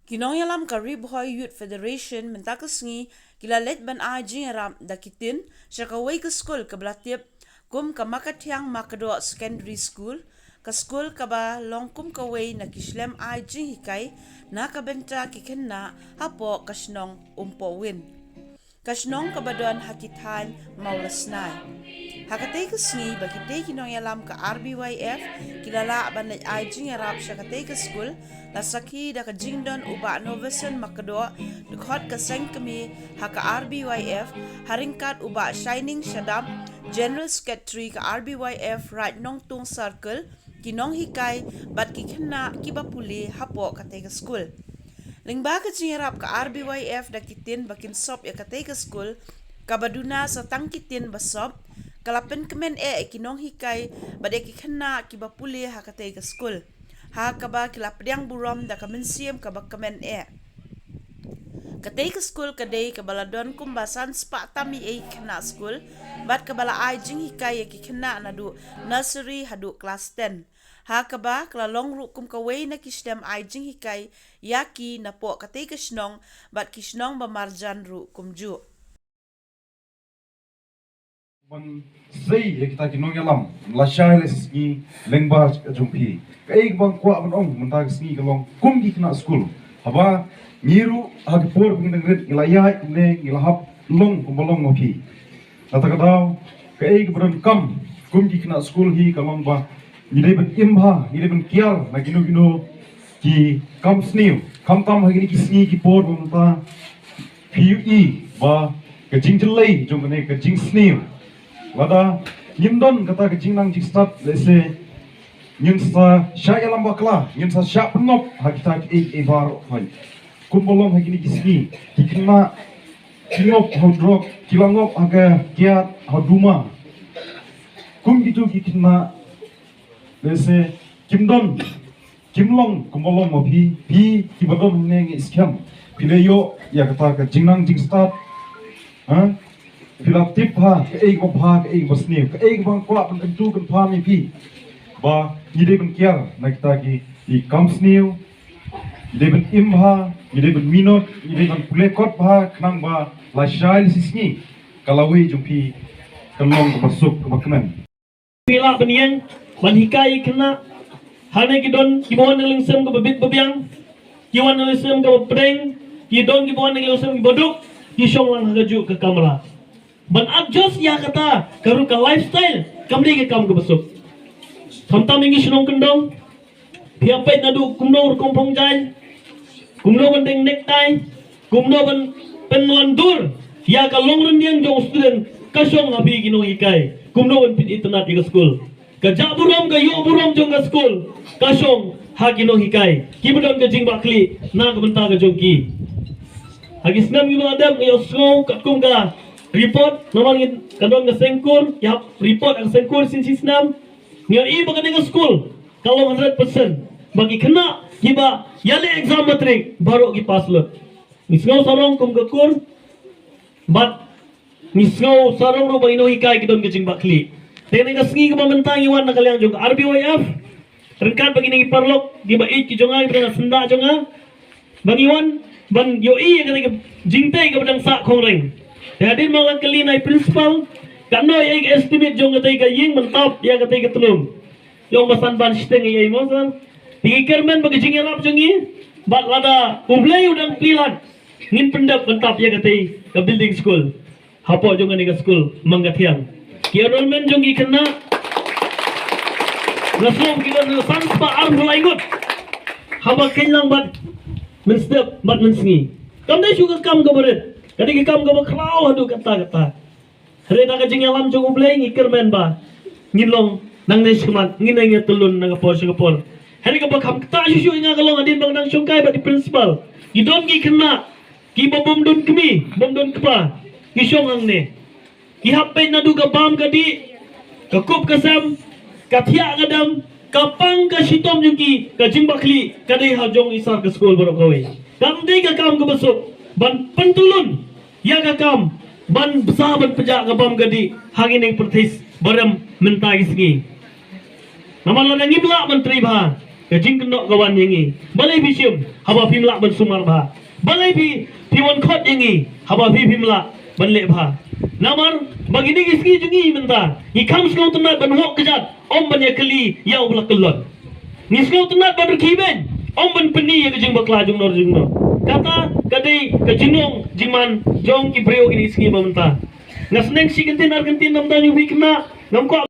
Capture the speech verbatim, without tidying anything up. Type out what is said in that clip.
Ki nongïalam ka Ri Bhoi Youth Federation mynta ka sngi ki la leit ban ai jingïarap da ki tin sha kawei ka skul kaba la tip kum ka Makathiang Makdoh Secondary School, ka skul kaba long kum kawei na ki shlem ai jinghikai na ka bynta ki khynnah hapoh ka shnong Umpohwin, ka shnong kaba don ha ki thaiñ Mawlasnai. Ha katei ka sngi ba kitei ki nongïalam ka R B Y F ki la lah ban leit ai jingïarap sha katei ka skul, la sakhi da ka jingdon u Bah Novason Makdoh, dkhot ka seng kmie ha ka R B Y F, ha ryngkat u Bah Shining Shadap, General Secretary ka R B Y F Raid Nongtung Circle, ki nonghikai bad ki khynnah kiba pule hapoh katei ka skul. Lyngba ka jingïarap ka R B Y F da ki tin ba kin sop ïa katei ka skul kaba duna sa tang ki tin ba sop, ka la pynkmen eh ïa ki nonghikai bad ïa ki khynnah kiba pule ha katei ka skul, ha kaba ki la pdiang burom da ka mynsiem kaba kmen eh. Katei ka skul ka dei kaba la don kumba san spah tam ïa ki khynnah skul bad kaba la ai jinghikai ïa ki khynnah naduh nursery haduh klas ten, ha kaba ka la long ruh kum kawei na ki shlem ai jinghikai ïa ki napoh katei ka shnong bad ki shnong ba marjan ruh kumjuh. Ban sei ïa kita ki nongïalam lashai lashisngi lyngba jong phi. Kaei kaba nga kwah ban ong mynta ka sngi ka long kum ki khynnah skul, haba ngi ruh ha ki por ba ngi dang rit ngi la ïaid ne ngi la hap long kumba long ma phi. Kata ka daw kaei kaba donkam kum ki khynnah skul hi ka long ba ngi dei ban im bha, ngi dei ban kiar na kino kino ki kam sniew. Khamtam ha kine ki sngi ki por ba mynta phi ïohi ba ka jingjyllei jong kane ka jingsniew, lada ngim don kata ka jingnang jingstad, lehse ngin sa shah ïalam bakla, ngin sa shah pynngop ha kita kiei kiei baroh. Kumba long ha kine ki sngi, ki khynnah ki ngop ha u drok, ki la ngop ha ka kiad, ha u duma. Kum kito ki khynnah, lehse kim don, kim long kumba long ma phi. Phi kiba don hangne, ngi skhem phi la ïoh ïa kata ka jingnang jingstad. Ha? Phi la tip bha kaei kaba bha, kaei kaba sniew, kaei kaba nga kwah ban kyntu kynpham ïa phi, ba ngi dei ban kiar na kita ki, ki kam sniew. Ngi dei ban im bha, ngi dei ban minot, ngi dei ban pule kot bha, khnang ba lashai lashisngi ka lawei jong phi kan long kaba suk kaba kmen. Phi lah ban ïeng ban hikai ïa ki khynnah. Hangne ki don kiba wan na ka lingsem kaba bit ba biang, ki wan na ka lingsem kaba pdeng, ki don kiba wan na ka lingsem kaba duk, ki shong lang ha kajuh ka kamra. Ban adjust ïa kata ka ruh ka lifestyle kam dei ka kam kaba suk. Khamtam ïa ngi shnong kyndong, phi hap peit naduh kumno rukom phong jaiñ, kumno ban deng necktie, kumno ban pynwandur ïa ka long rynïeng jong u student, ka shong ha phi ki nonghikai, kumno ban pynitynnad ïa ka skul. Ka jah burom, ka ïoh burom jong ka skul ka shong ha ki nonghikai kiba don ka jingbakla na ka bynta ka jong ki. Ha ki snem kiba la dep, nga ïohsngew katkum ka report, namar ngin, ka don ka seng kur, ki hap report ha ka seng kur shisien shisnem. Nga ïohi ba kane ka skul ka long hundred percent ba ki khynnah kiba ïaleh exam matric baroh ki pass lut. Ngi sngew sarong kum ka kur, bad ngi sngew sarong ruh ba ki nonghikai ki don ka jingbakla. Te kane ka sngi kaba mynta ngi wan na ka liang jong ka R B Y F, ryngkat bad kine ki paralok kiba ïeit ki jong nga, kiba dang syndah jong nga, ba ngi wan ban ïohi ïa kane ka jingtei kaba dang sah khongreng. Te hadien ba nga la kylli na i principal, katno ïa ka estimate jong katei ka ïing ban tap ïa katei ka tnum. Ïa ong ba san ban shiteng ïa i mo sir. Te ngi kyrmen ba ka jingïarap jong ngi, bad lada U Blei u dang plie lad, ngin pyndep ban tap ïa katei ka building school hapoh jong kane ka skul Mangkathiang. Ki enrollment jong ki khynnah, nga sngew ki don san spah arphew lai ngut haba khein lang bad mynstep bad mynsngi. Kam dei shuh ka kam kaba rit, ka dei ka kam kaba khraw haduh katta katta. Hynrei da ka jingïalam jong U Blei ngi kyrmen ba ngin long nangne shakhmat, ngin nang ïatyllun na ka por sha ka por. Hynrei kaba kham ktah shuh shuh ïa nga ka long hadien ba nga dang shongkai bad i principal, ki don ki khynnah kiba bym don kmie, bym don kpa, ki shong hangne. Ki hap peit naduh ka bam ka dih, ka kup ka sem, ka thiah ka dem, ka pang ka shitom jong ki, ka jingbakla ka dei ha jong i sir ka skul baroh kawei. Kam dei ka kam kaba suk ban pyntyllun ïa ka kam ban bsa ban pynjah ka bam ka dih ha kine ki pyrthei ba rem mynta ki sngi. Namar lada ngim lah ban trei bha, Ka jingkynnoh ka wan ïa ngi. Balei phi shim haba phim lah ban sumar bha? Balei phi phi wan khot ïa ngi haba phi phim lah ban leh bha? Namar ba kine ki sngi jong ngi mynta ngi kham sngewtynnat ban wok kjat, ym ban ïa kylli ïa u ba la kyllon. Ngi sngewtynnat ban rkhie beiñ, ym ban pyni ïa ka jingbakla jong no jong no. Kata ka dei ka jingnong jingman jong ki briew kine ki sngi ba mynta. Nga sneng shi kyntien ar kyntien namar ba ngi phi khynnah, ngam kwah